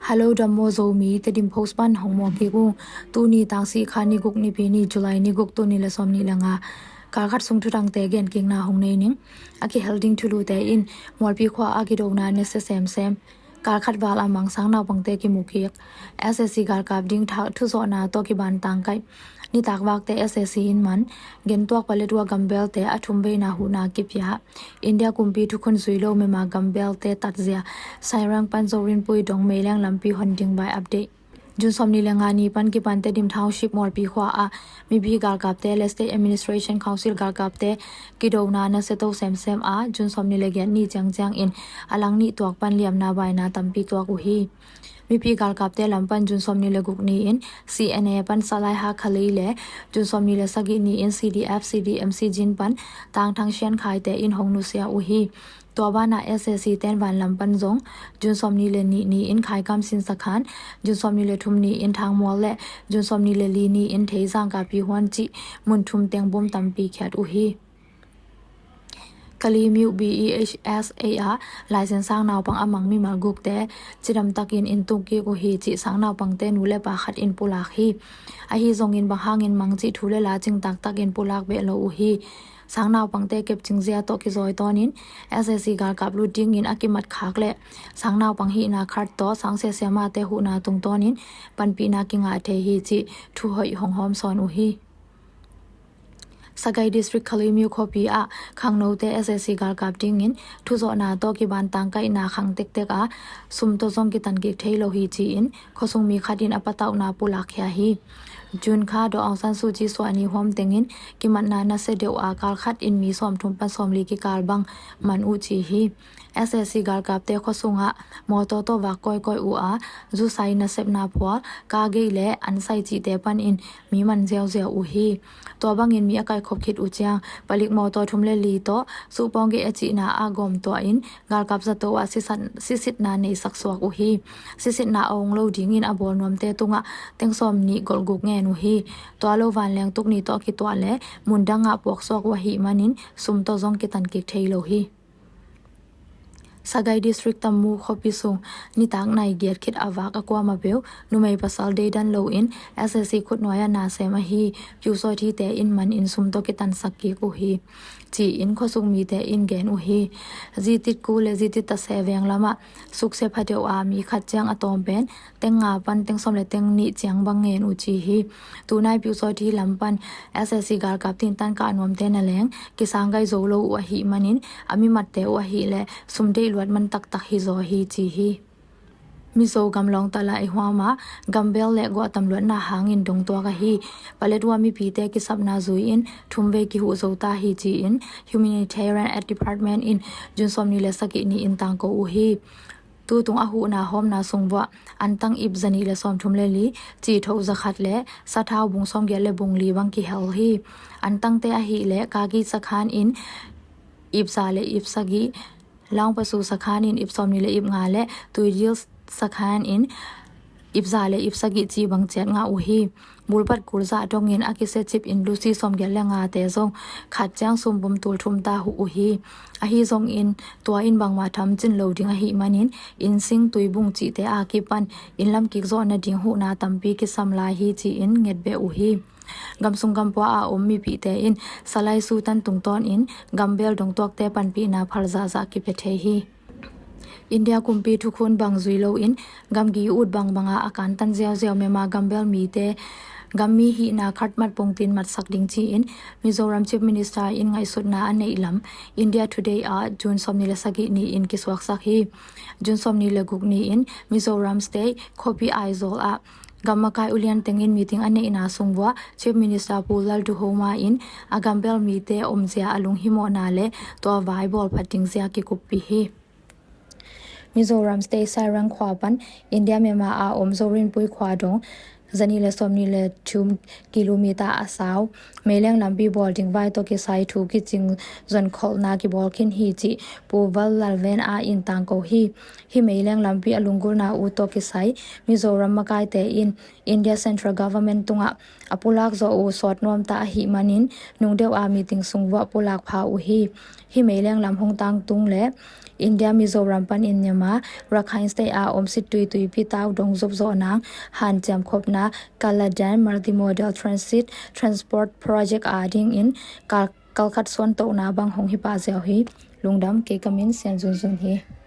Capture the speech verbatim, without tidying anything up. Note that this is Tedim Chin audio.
Hello, dam maw Zomi, Tedim Post pan hong mawk kik ung. Tuni tangsi kha ni guk, Nipi ni, July ni guk, tul nih le sawmnih le nga. Kal khat sung thudangte gen kikna hong nei ning. A kihel ding thulute in Mualpi khua a kidona nasia semsem. Kal khat val a mang sang naupangte kimu kik. S A C galkap ding thuzawhna tawh kiban tangkaih. Nitak vakte S A C in man. Gentuak Paletwa gambelte a thum veina huhna kipia. India kumpi thukhun zui lo Myanmar gambelte tatzia. Sairang pan Zorinpui dong meileng lampi hon ding vai update. June sawmnih le nga ni pan kipan Tedim Township Mualpi khua a mipi galkapte le State Administration Council galkapte kidona nasia to semsem a, June sawmnih le giat ni ciangciang in a lang nih tuak pan liamna baina tampi tuak uh hi. Mipi galkapte lam pan June sawmnih le guk ni in C N A pan Salai Hakhalei le June sawmnih le sagih ni in C D F, C D M C Jin pan Tangthang Sian Khaite in hong nusia uh hi. Tua banah S A C ten vanlam pan zong June sawmnih le nih ni in Khaikam Sinsakhan, June sawmnih le thum ni in Thangmual le June sawmnih le li ni in Theizang Kapi Huan cih mun thum teng bom tampi khiat uh hi. Kalaymyo B E H S A ah laisen sang naupang a mang mimal gukte cidam takin in tung kik uh hi cih sang naupangte nu le pa khat in pulak hi. Ahi zongin bang hangin mang cih thu le la cingtak takin pulak beh lo uh hi. Sang naupangte kepcing zia tawh kizawi tawnin S A C galkap lut dingin a kimat khak le sang naupang hihna card tawh sang siasiamate huhna tungtawnin panpihna kingah thei hi cih thuhoih hong hawmsawn uh hi. Sagaing District Kalaymyo khuapi ah khangnote S A C galkap dingin thuzawhna tawh kiban tangkaihna khang tektek a, sum tawh zong kitan kik thei lo hi ci-in khuasung mi khat in a patauhna pulakkhia hi. June kha Daw Aung San Suu Kyi suahni huam tengin kimatna nasia deuh a, kal khat in mi sawmthum pan sawmli kikal bang man uh ci hi. S A C galkapte khuasungah mawtaw tawh vak kawikawi uh a, zusai, nasepna phual, ka gei le ansai cihte panin mi man ziauziau uh hi. Tua bangin mi a kaikhop khit uh ciang palik mawtaw thum le li tawh suhpawng gei a cihna a gawmtuah in galkap zato ah sisat- sisitna neisak suak uh hi. Sisitna a ong lo dingin a bawl nuamte tungah teng sawmnih golhguk ngen uh hi. Tua lo vanleng tukni tawh a kituah le mundangah puaksuak uh ahih manin sum tawh zong kitan kik thei lo hi. Sagaing District Tamu khuapi sung nitak nai giat khit a vak a kuamah peuh numei pasal deidan loin S A C khutnuai ah nasem ahi Pyu Saw Htee te in man in sum tawh kitansak kik uh hi ci-in khuasung mite in gen uh hi. Zitit ku le Zitit tase veng lamah sukse pha deuh a, mi khat ciang a tawm pen teng nga pan teng sawm le teng nih ciang bang ngen uh ci hi. Tunai Pyu Saw Htee lam pan S A C galkap tintan kah nuamte na leng kisang gai zo lo uh ahih manin a mimatte uh ahih leh sum deih luat man taktak hi zaw hi ci hi. Mizo gam Lawngtlai huam ah gambel le guahtam luatna hangin dongtuak ahi Paletwa mipite kisapna zui-in thumvei kihuh zo ta hi ci-in Humanitarian Aid Department in June sawmnih le sagih ni-in tangko uh hi. Tutung a huhna hawmna sung vuah antang ip zanih le sawmthum le li, citho zakhat le sathau bung sawmgiat le bung li bang kihel hi. Antangte ahih leh Kaki sakhan in ip za le ip sagih, Laungpasu sakhan in ip sawmnih le ip nga le Tuidil sakhan in ip za le ip sagih ci bang ciat ngah uh hi. Bulpat kulzah dongin a kisia cip in lusi sawmgiat le ngate zong khat ciang sumbum tul thum ta huh uh hi. Ahi zongin tua in bangmah thamcin lo ding ahih manin innsing, tuibung cihte a kipan inn lam kik zawh nading huhna tampi kisam lai hi ci-in ngetbeh uh hi. Gamsung gampua a om mipihte in Salai Sutan tungtawnin gambel dongtuakte panpihna phal zahzah kipia thei hi. India kumpi thukhun bang zui loin gamgi ut bangbanga a kantan ziauziau Myanmar gambel mite gammi hihna khat mat pongtin matsak ding ci-in Mizoram Chief Minister in ngaihsutna a neih lam India Today ah June sawmnih le sagih ni-in kisuaksak hi. June sawmnih le guk ni-in Mizoram State khuapi Aizawl ah gammakai ulian tengin meeting a neihna sung vuah Chief Minister Pu Lalduhoma in a gambel mite omzia a lunghimawhna le tua vai bawlphat dingzia kikuppih hi. Mizoram State Sairang khua pan India Myanmar a om Zorinpui khua dong zanih le sawmnih le thum kilometer a sau meileng lampi bawl ding vai tawh kisai thu kicing zonkholhna kibawl khin hi cih Pu Val Lalven a in tangko hi. Hih meileng lampi a lunggulhna uh tawh kisai Mizoram makaite in India Central Government tungah a pulak zawh uh sawt nuam ta ahih manin nungdeuh a meeting sung vuah pulak pha uh hi. Hih meileng lam hong tangtung le India Mizoram panin Myanmar Rakhine State a om Situi tuipi tau dong zop zawh nang hanciam khopna Kaladan Multimodal Transit Transport Project a dingin kal kalkhat suan tohna bang hong hi pah ziau hi. Lungdam, kei ka min Sian Zunzun hi.